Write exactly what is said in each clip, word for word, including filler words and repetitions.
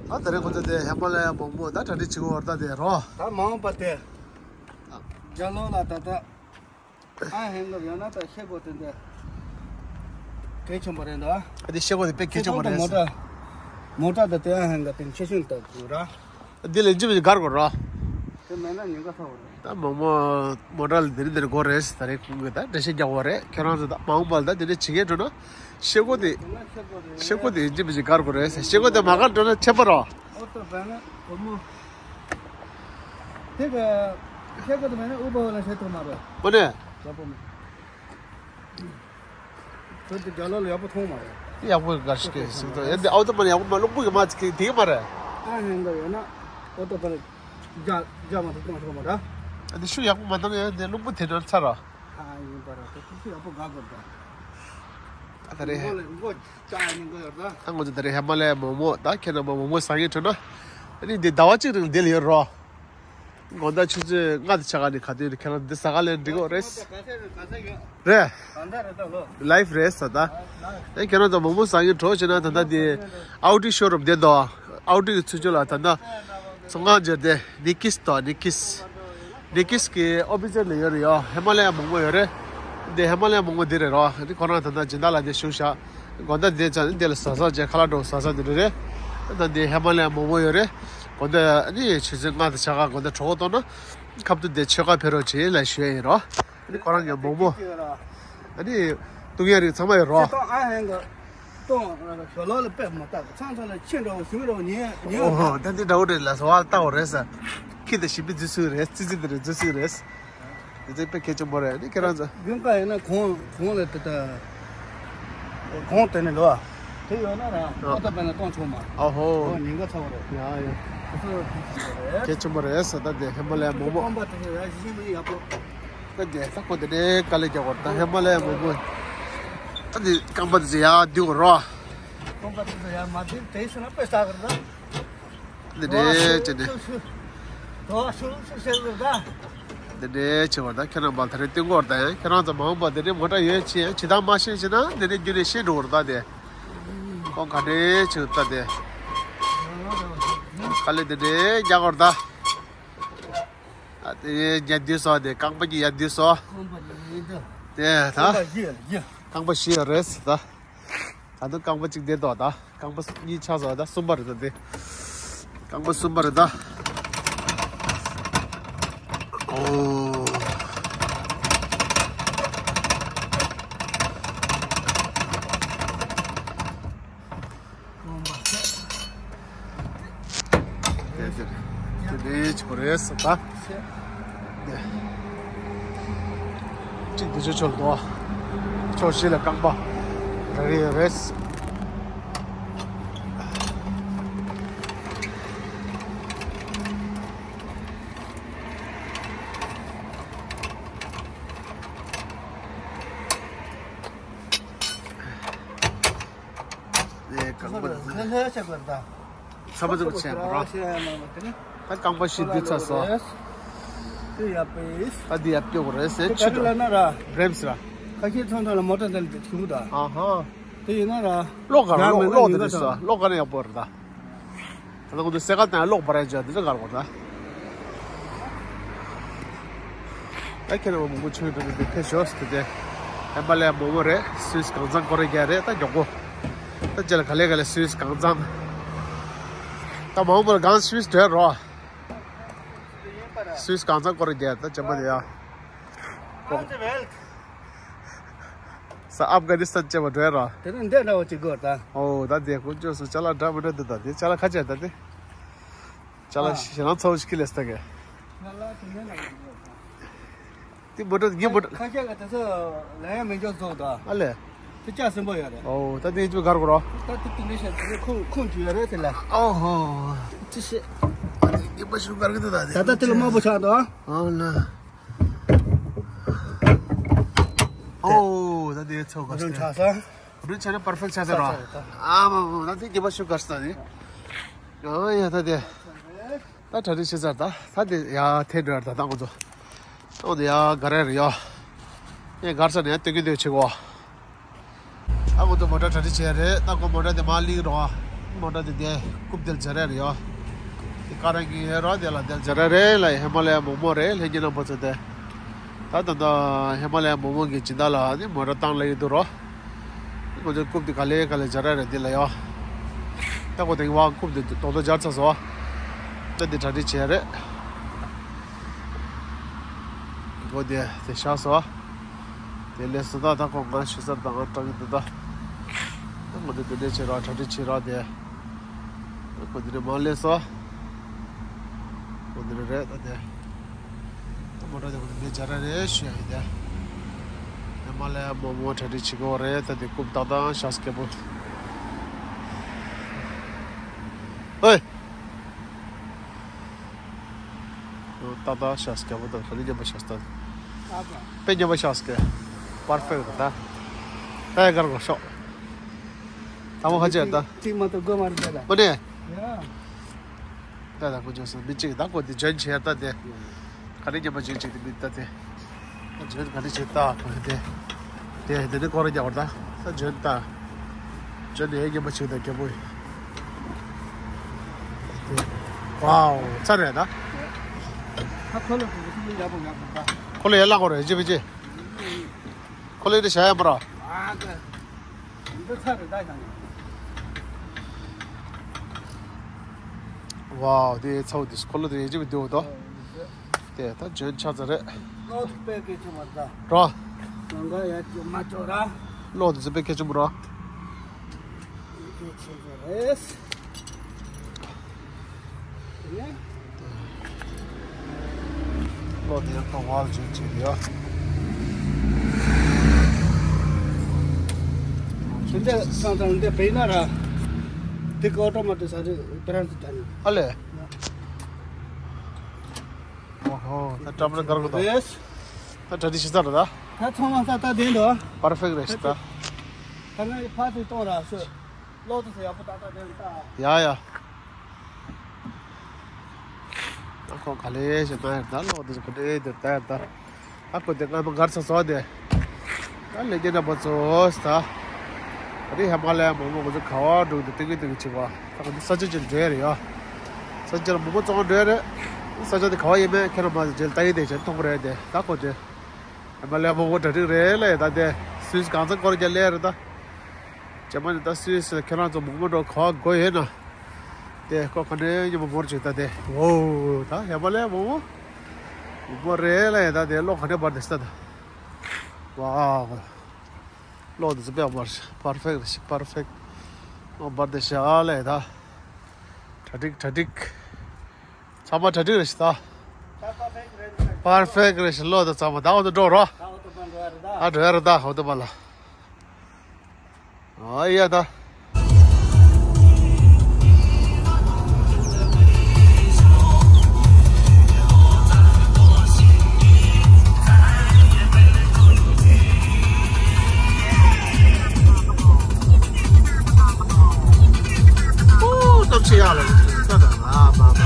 ད་ད་རེས་ཁོ་ཚོ་དེ་ཧི་མ་ལ་ཡ་མོག་མོག་ད་གྲ་སྒྲིག་བྱེད་དགོས་པ་རེད་ད། དེ་རོ། ད་མ་འོངས་པ་དེ་རྒྱ་ལོ་ལ་ད་ལྟ་ཨ་ཧེང་གི་ཡོད་ན་ད་ཤེལ་སྒོ་དེ་འདྲ་གལ་ཆེན་པོ་རེད་འདུག་ཨ། དེ་ཤེལ་སྒོ་དེ་དཔེ་གལ་ཆེན་པོ་རེད། མོ་ཊ་མོ་ཊ་ད་དེ་ཨ་ཧེང་གི་དེ་ཆེ་ཤོས་ད་ར། འདི་ལ་ཡིན་གཅིག་མིན་གཅིག་སྒར་དགོས་རོ། དེ་མེད་ན་ཉེན་ཁ་ཚ་བོ་རེད། ད་མོག་མོག་མོ་ཊ་ལ་དེ་རིང་དེ་རིང་དགོས་རེད། ད་རེས་ཁོང་གིས་ད་འགྲེལ་བཤད་རྒྱག་དགོས་རེད། ཁྱེད་རང་ཚོ་ད་མ་འོངས་པ་ལ་ད་དེ་འདྲ་བྱེད་མཁན་འགྲོ་ན་ཤེལ་སྒོ་དེ། ཤེལ་སྒོ་དེ་ཡིན་གཅིག་མིན་གཅིག་སྒར་དགོས་རེད། ཤེལ་སྒོ་དེ་མ་སྒར་འགྲོ་ན་ཁྱད་པར་རོ། ཨོ་ཏོ་བན་ན་སྒོར་མོ། དེ་ག་ཤེལ་སྒོ་དེ་མེད་ན་ཨུ་པ་ཧོ་ལ་ཤེལ་ཐོག་མ་རེད། དངོས་གནས། ཡག་པོ་མེད། བོད་དུ་རྒྱ་ལོ་ལ་ཡག་པོ་མཐོང་མ་རེད། དེ་ཡག་པོ་ག་ཞིག་གི་ཟིག་ཏོ། ཡ་འདི་ཨའོ་ཏོ་པ་ནི་ཡག་པོ་མ་རླུང་བུ་གི་མ་ཅིག་གི་དེ་གི་མ་རེད། ཨ་ཧེང་ག་ཡོད་ན་ཨོ་ཏོ་པ་ལ་རྒྱ་རྒྱ་མ་ཐུབ་གཏོང་ཆོག་མ་རེད། ཨ་འདི་ཤུ་ཡག་པོ་མ་བཏང་ཡ་འདི་རླུང་བུ་དེ་འདྲ་ཚ་ར། ཨ་ཡིན་པ་ར་ད་ཤུ་ཡག་པོ་ག་དགོས་ད། ཨ་ད་རེད། མགོ་ལ་མགོ་ལྕགས་ཡིན་གོ་ཡོད་ད། ད་ང་ཚོ་ད་རེད་ཧི་མ་ལ་ཡ་མོག་མོག་ད་ཁྱེད་རྣམ་པ་མོག་མོག་ཟ་མཁན་འགྲོ་ན། ཨ་ནི་འདི་ཟླ་བ་གཅིག་རིང་འདི་ལ་ཡོད་རོ། དགོང་དག་ཆུ་ཚོད་ལྔ་དང་ཕྱེད་ཀ་ནས་ག་དུས་ཁྱེད་རང་འདི་ཟ་ག་ལེན་འགྲིག་གོ་རེད། རེད། ལའིབ་རེད་ཟེར་ད། ཨེ་ཁྱེད་རང་ཚོ་མོག་མོག་ཟ་མཁན་གྲོགས་བྱས་ན་ད་ལྟ་འདི་ཨའོ་ཌི་ཤོ་རུམ་བསྡད་འདུག་ཨའོ་ཌི་གི་ཚུར་ཕྱོགས་ལ་ད་ལྟ་ཚོང་ཁང་སྦྱར་ཏེ་ནི་ཀིས་དང་ནི་ཀིས། ནི་ཀིས་ཀྱི་ཨོ་ཕི་སི་ལ་ཡོད་རེད་ཡོ། ཧི་མ་ལ་ཡ་མོག་མོག་ཡོད་རེད། འདི་ཧི་མ་ལ་ཡ་མོག་མོག་འདི་རེད་རོ། འདི་ཁོ་རང་ད་ལྟ་སྦྱིན་བདག་ལགས་འདི་བཞུགས་ཤག་དགོང་དག་འདི་ཚོ་འདི་ལ་ཟ་ཟ་བྱས་ཁ་ལག་འགྲོ་ཟ་ཟ་འདི་འདྲ་རེད། ད་འདི་ཧི་མ་ལ་ཡ་མོག་མོག་ཡོད་རེད། དགོང་དག་ཨ་ནི་ཆུ་ཚོད་ལྔ་དང་ཕྱེད་ཀ་དགོང་དག་གྲོགས་པོ་གཏོང་ན་ཁ་ཐུག་འདི་མཆོད་ཁང་ཕེབས་རོགས་བྱེད་ལབ་ཞུ་ཡ་ཡིན་རོ། ཨ་ནི་ཁོ་རང་གི་མོག་མོག་ཨ་ནི་བཏུང་ཡ་རིགས་ཚང་མ་ཡོད་རོ། ཚེ་ཐོག་ཨ་ཧན་གི་གཏོང་ཞོ་ལོ་ལ་དཔེ་མ་བཏགས་ཚང་ཚང་ལ་ཁྱི་འདྲ་བོ་ཞུ་འདྲ་བོ་ཉན་ཉན། ཨོ་ཧོ། ད་འདི་འདྲ་བོ་རེད་ལ་སོ་བ་ལྟ་བ་རེད་ས། ཁྱི་དང་ཞི་མི་འཛུལ་སྲོལ་རེད། ཙི་ཙི་འདི་རེད་འཛུལ་སྲོལ་རེད། དེ་ཚོ་དཔེ་གལ་ཆེན་པོ་རེད་ནི་ཁྱེད་རང་ཚོ། དགུན་ཁ་ཡིན་ན་གོང་གོང་ལ་དེ་ལྟ། གོང་དེ་ནས་ལོ། དེ་ཡོད་ན་ར་ཨོ་ཏོ་པེ་ན་གཏོང་ཆོག་མ། ཨོ་ཧོ། ཨོ་ཉེན་ཁ་ཚ་བོ་རེད། ཡ་ཡ། ཁོ་ཚོ་གལ་ཆེན་པོ་རེད། གལ་ཆེན་པོ་རེད་ས། ད་དེ་ཧི་མ་ལ་ཡ་མོག་མོག་རྐང་པ་དེ་ཚོ་ཡ་ཞིམ་པོ་ཡག་པོ། ད་དེ་ས་ཁོ་དེ་འདྲའི་དཀའ་ལས་རྒྱག་གོ་ད་ཧི་མ་ལ་ཡ་མོག་མོག་ད་དེ་རྐང་པ་དེ་ཚོ་ཡ་བསྡུ་གོ་རོ། རྐང་པ་དེ་ཚོ་ཡ་མ་བསྡུ་དེ་ས་ན་དཔེ་ཟ་གི་རེད་ད། འདི་འདྲའི་བྱས་ནས། དོ་ཤུ་ཤུ་ཤེར་ལ་ད། འདི་འདྲའི་བྱས་པ་ད་ཁྱེད་རང་བ་ད་རེ་སྟོན་གོ་ར་ད་ཡང་ཁྱེད་རང་ཚོ་མ་འོངས་པ་འདི་འདྲའི་མོ་ཊ་ཡོད་ཆེ་ཡང་ཇི་ལྟར་མ་ཤེས་ཆེ་ན་འདི་འདྲའི་རྒྱུ་ནས་ཤེས་འགྲོ་བར་ད་དེ། ཁོང་ག་འདྲའི་བྱས་ད་དེ། ག་ལེ་འདི་འདྲའི་རྒྱག་གོ་ར་ད། ཨ་དེ་རྒྱ་དུས་སོ་དེ་རྐང་པ་གི་ཡ་དུས་སོ། དེ་ད། རྐང་པ་བཞི་ཡོད་རེད་ད། ད་དུང་རྐང་པ་གཅིག་བསྡད་འདུག་ད་རྐང་པ་གཉིས་ཆགས་སོང་ད་གསུམ་པ་རེད་ད་དེ། རྐང་པ་གསུམ་པ་རེད་ད། ཨོ། དེ་དེ་དེ་དེ་ཆོ་རེད་ད། གཅིག་དེ་ཆོ་ཆོ་ལ་འདུག་ཕྱོགས་བཞི་ལ་རྐང་པ་རེ་རེ་ཡོད་རེད། ཨེ་རྐང་པ་ལྷ་ལྷ་ཆགས་པ་རེད་ད། ཚ་པ་ཚ་པ་ཆེ་བ་ར། ད་རྐང་པ་བཞི་བསྡུས་ཚར་སོང་། དེ་ཡག་པོ་ཡིན། ད་འདི་ཡར་སྐྱོད་དགོས་རེད་ཟེར། ཕྱི་དྲོ་ན་ར། བྲེམས་ར། ཁ་ཤས་ཚང་ཚང་ལ་མོ་ཊ་འདི་ལ་ཐུག་ད། ཨ་ཧ། དེ་ཡིན་ན་ར། གློག་ག་ར་གློག་གློག་དེ་དུས་སོ་གློག་ག་ན་ཡག་པོ་རེད་ད། ད་ལྟ་ཁོ་ཚོ་སེ་ཀ་དང་གློག་འབར་ཡ་ཅག་འདི་འདྲ་གར་བ་ད། ད་ཁྱེད་རང་མང་པོ་ཆུང་དུ་འདི་ཕེབས་ཤོག་ཟེར་ཏེ། ཧེ་མ་ལས་མང་པོ་རེད། སུད་སི་གང་ཚང་སྐོར་རེ་རྒྱག་རེད་ད་མགྱོགས་པོ། ད་རྗེས་ལ་ག་ལེ་ག་ལེ་སུད་སི་གང་ཚང་། ད་མང་པོ་ལ་གང་སུད་སི་འདྲ་རོ། སུད་སི་གང་ཚང་སྐོར་རེ་རྒྱག་ད་ཅམ་པ་དེ་ཡ། ས་ཨབ་གྷ་ནི་སི་ཐན་བཅས་པ་འགྲོ་ཡ་ར། དེ་ནས་འདི་འདྲ་བ་ཅིག་དགོས་ད། ཨོ་ད་དེ་ཀུན་སྤྱོད་སུ་ཅ་ལག་འདྲ་མི་འདྲ་འདུག་ད་དེ་ཅ་ལག་ཁ་ཆེ་ད་དེ། ཅ་ལག་ཨ། ཞེ་སྡང་ཚ་བོ་ཞིག་ལས་ད་གི། ང་ལ་དེ་ནས་ན་དེ་མོ་ཊ་ངའི་མོ་ཊ། ཁ་ཤས་ཀྱི་དེ་ཚོ་ལེན་ཡ་མི་འཇོག་བཟོ་ད། ཨ་ལས། དེ་ལྕགས་ཟིན་པོ་ཡོད་རེད། ཨོ་ད་དེ་ཡིན་གཅིག་གར་གོ་རོ། ད་དེ་དེ་འདྲ་ཞིག་དེ་ཁུངས་ཁུངས་ཅིག་ཡོད་རེད་དེ་ལ། ཨོ་ཧོ། ཅི་ཤེས། ཨ་དེ་ངའི་མ་ཤུ་གར་གི་འདུག་ད་དེ། ད་ལྟ་དེ་ལ་དམར་པོ་ཆགས་འདུག་ཨ། ཨོ་ལ། ཨོ་ད་དེ་ཚོ་ག་རུ་ཆགས་ས། རུ་ཆགས་ན་པར་ཕེག་ཆགས་ས་རོ། ཨ་མ་མ་ད་དེ་ངའི་མ་ཤུ་གར་ས་ནི། ཨོ་ཡ་ད་དེ། ད་གྲ་སྒྲིག་བྱས་ཚར་ད་ད་དེ་ཡ་ཐེ་འགྲོ་ཡར་ད་ད་ང་ཚོ། ཨོ་དེ་ཡ་ག་རེ་རེད་ཡ། ངས་གར་ས་ནས་ཡ་སྟོན་གི་འདོད་ཆེ་གོ། ད་ཁོ་ཚོ་མོ་ཊ་གྲ་སྒྲིག་བྱས་རེད། ད་ཁོ་མོ་ཊ་དེ་མར་ལིང་རོགས། མོ་ཊ་དེ་དེ་རྐུབ་དེ་ལ་སྦྱར་ཡ་རེད་ཡ། དེ་ཀ་ར་གི་ཡ་ར་དེ་ལ་དེ་ལ་སྦྱར་ཡ་རེད་ལ། ཧི་མ་ལ་ཡ་མོག་མོག་རེད་ལྷན་རྒྱས་རྣམ་པ་ཚོ། དེ་ད་ད་ད་ཧི་མ་ལ་ཡ་མོག་མོག་གི་སྦྱིན་བདག་ལ་ནི་མོ་ཊ་བཏང་ལ་ཡོད་དུ་རོ། ང་ཚོའི་རྐུབ་དེ་ག་ལེ་ག་ལེ་སྦྱར་ཡ་རེད་དེ་ལ་ཡ། ད་ཁོ་དེ་བ་རྐུབ་དེ་ཏོག་ཏོག་སྦྱར་ཚར་སོང་། ད་དེ་གྲ་སྒྲིག་བྱས་རེད། ཁོ་དེ་དེ་བཞག་སོང་། དེ་ལས་སུ་ད་ད་ཁོ་ང་ཤི་སར་དང་ང་སྤྲང་གི་འདུག་ད། ད་ང་ཚོ་དེ་འདྲས་བྱེད་ར་གྲ་སྒྲིག་བྱེད་ར་དེ། ད་ཁོ་དེ་འདྲས་མ་ལས་སོ། ཁོ་དེ་འདྲས་རེད་ད་དེ། ད་མོ་ཊ་དེ་ཁོ་དེ་འདྲས་སྦྱར་ར་རེད་ཞུ་ཡ་ཡིན་དེ། ད་མ་ལས་མོག་མོག་གྲ་སྒྲིག་བྱེད་དགོས་རེད། ད་དེ་རྐུབ་ཏག་ཏག་བཞག་སྐད་པོ། ཨོའི། ཏག་ཏག་ཤ་སྐྱ་པོ་དང་ག་ལེ་མཉམ་པ་ཤ་སྟ། དཔེ་མཉམ་པ་ཤ་སྐྱ། པར་ཕེག་ད། ད་ཡ་གར་གོ་ཤོག་ད་མོ་ཁ་ཅེ་ད། གཅིག་མ་གཏོགས་དགོས་མ་རེད་ད། ཨོ་ནེ། ཡ། ད་ད་ཁོ་ཅོ་སོ་མི་གཅིག་ད་ཁོ་དེ་འཇོན་ཆེ་ད་དེ། ག་ལེ་མཉམ་པ་འཇོན་ཆེ་དེ་མི་ད་དེ། ད་འཇོན་ག་ལེ་ཆེ་ད་ཁོ་དེ། དེ་དེ་ནི་སྐོར་རྒྱག་བར་ད། ད་འཇོན་ད། འཇོན་ནི་ཡེ་རྒན་པ་ཆེ་ད་རྒན་པོ་ཡིན། ཝའོ་ཚར་རེད་ད། ཁོ་ལ་ཡ་ལ་སྐོར་རེད་ཅི་བི་ཅི། ཁོ་ལ་ཡ་ལ་བྱ་ཡ་མ་ར། འདི་ཚར་རེད་ད་ཡང་། ཝའོ་དེ་ཚའོ་དེ་ཁོ་ལ་དེ་ཡེ་ཅི་བི་དེ་འོ་ད། དེ་ད་འཇོན་ཆགས་ཚར་རེད། གློག་དེ་དཔེ་སྐད་ཆ་མ་རེད་ད། རོ། ནང་ག་ཡ་ཅོ་མ་ཅོ་ར། གློག་དེ་ཚོ་དཔེ་སྐད་ཆ་མ་རོ། སྐད་ཆ་ཚོ་རེད། ཡ། གློག་དེ་ཡང་ཁོ་བར་འཇོན་ཆེ་ཡ། དེ་འདྲ་སང་ཙང་འདི་བེད་ན་ར། དེ་ག་ཨོ་ཊོ་མ་ཊིག་ས་རེད་དེ་རང་དུ་བཏང་ཡ། ཨ་ལེ། ཨོ་ཧོ། ད་ཀྲམ་རེ་དར་གོ་ད། རེད། ད་གྲ་སྒྲིག་ཤི་ཚར་རེད་ད། ད་ཚང་མ་ས་ད་བདེན་འདུག་པར་ཕེག་རེད་ཤི་ད། ད་ང་ཡི་ཕ་དེ་གཏོང་ར་ཤོད། གློག་དེ་ཚོ་ཡག་པོ་ཏག་ཏག་བདེན་ད། ཡ་ཡ། ད་ཁོ་ག་ལེ་ཞེ་ན་ཡར་ད་གློག་དེ་ཚོ་ག་ལེ་དེ་ད་ཡར་ད། ཨ་ཁོ་དེ་སྔ་མ་གར་ས་སོ་དེ། ད་ལས་ཀྱི་འདྲ་པོ་ཚོ་ས། ད་རེས་ཧི་མ་ལ་ཡ་མང་པོ་ཁོ་ཚོ་ག་བ་འགྲོ་གི་འདུག་ཏིང་ཏིང་ཏིང་བྱེད་པ། ད་ཁོ་ཚོ་ས་ཆ་ཅིག་འགྲོ་ཡ་རེད་ཡ། ས་ཆ་ལ་མང་པོ་བཙོང་འགྲོ་ཡ་རེད། ས་ཆ་དེ་ག་བ་ཡིན་མིན་ཁྱེད་རང་མ་རྗེས་ལ་ལྟ་ཡི་དེ་བྱས་མཐོང་གི་རེད་དེ། ད་ཁོ་དེ། ཧི་མ་ལ་ཡ་མང་པོ་གྲ་སྒྲིག་རེད་ལ་ཡ་ད་དེ། སུད་སི་གང་ཚང་སྐོར་རྒྱག་སླེབས་རེད་ད། རྗེས་མ་ནི་ད་སུད་སི་ལ་ཁྱེད་རང་ཚོ་མང་པོ་འགྲོ་ག་བ་དགོས་ཡོད་ན། དེ་ཁོ་ག་འདྲའི་སྙན་མོ་མོར་བྱོས་ད་དེ། ཝོ། ད་ཧི་མ་ལ་ཡ་མང་པོ། མང་པོ་རེད་ལ་ཡ་ད་དེ་གློག་ག་འདྲ་འབར་དེ་ཤི་ད་ད། ཝའོ། གློག་དེ་ཚོ་དཔེ་མར་པར་ཕེག་རེད་ཤི་པར་ཕེག་གློག་འབར་དེ་ཤི་ཨ་ལས་ད། གྲ་སྒྲིག་གྲ་སྒྲིག་ཚང་མ་གྲ་སྒྲིག་རེད་ཤི་ད། པར་ཕེག་རེད་ཤི་གློག་དེ་ཚང་མ་ད་འོ་དེ་འགྲོ་རོ། ཨ་འགྲོ་ཡ་རེད་ད་འོ་དེ་མ་ལ། ཨ་ཡ་ད། ཨོ་སྟོབས་ཆེ་ཡག་ལ་ད་ད་ཨ་མ་མ་མ།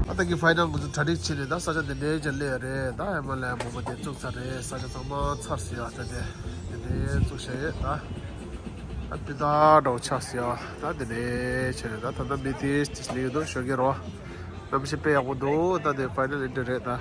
ཨ་ད་གི་ཕའི་ནལ་ང་ཚོ་གྲ་སྒྲིག་བྱས་ནས་ད་ས་ཆ་འདི་འདྲའི་ཅིག་སླེབས་རེད། ད་ཧི་མ་ལ་ཡ་མང་པོ་དེ་བཙུགས་ཚར་རེད། ས་ཆ་ཚང་མ་ཚར་སོང་ཡ། ད་དེ་འདི་འདྲའི་བཙུགས་བཞག་ཡོད་ད། ད་སྤུས་དག་འདྲ་བོ་ཆགས་སོང་ཡ། ད་འདི་འདྲའི་བྱས་རེད། ད་ད་ལྟ་མི་དེ་སླེབས་ཡོད་འདུག་ཞོགས་ཀས་རོ། གནམ་གཤིས་དཔེ་ཡག་པོ་འདུག་ད་དེ་ཕའི་ནལ་འདི་འདྲ་རེད་ད།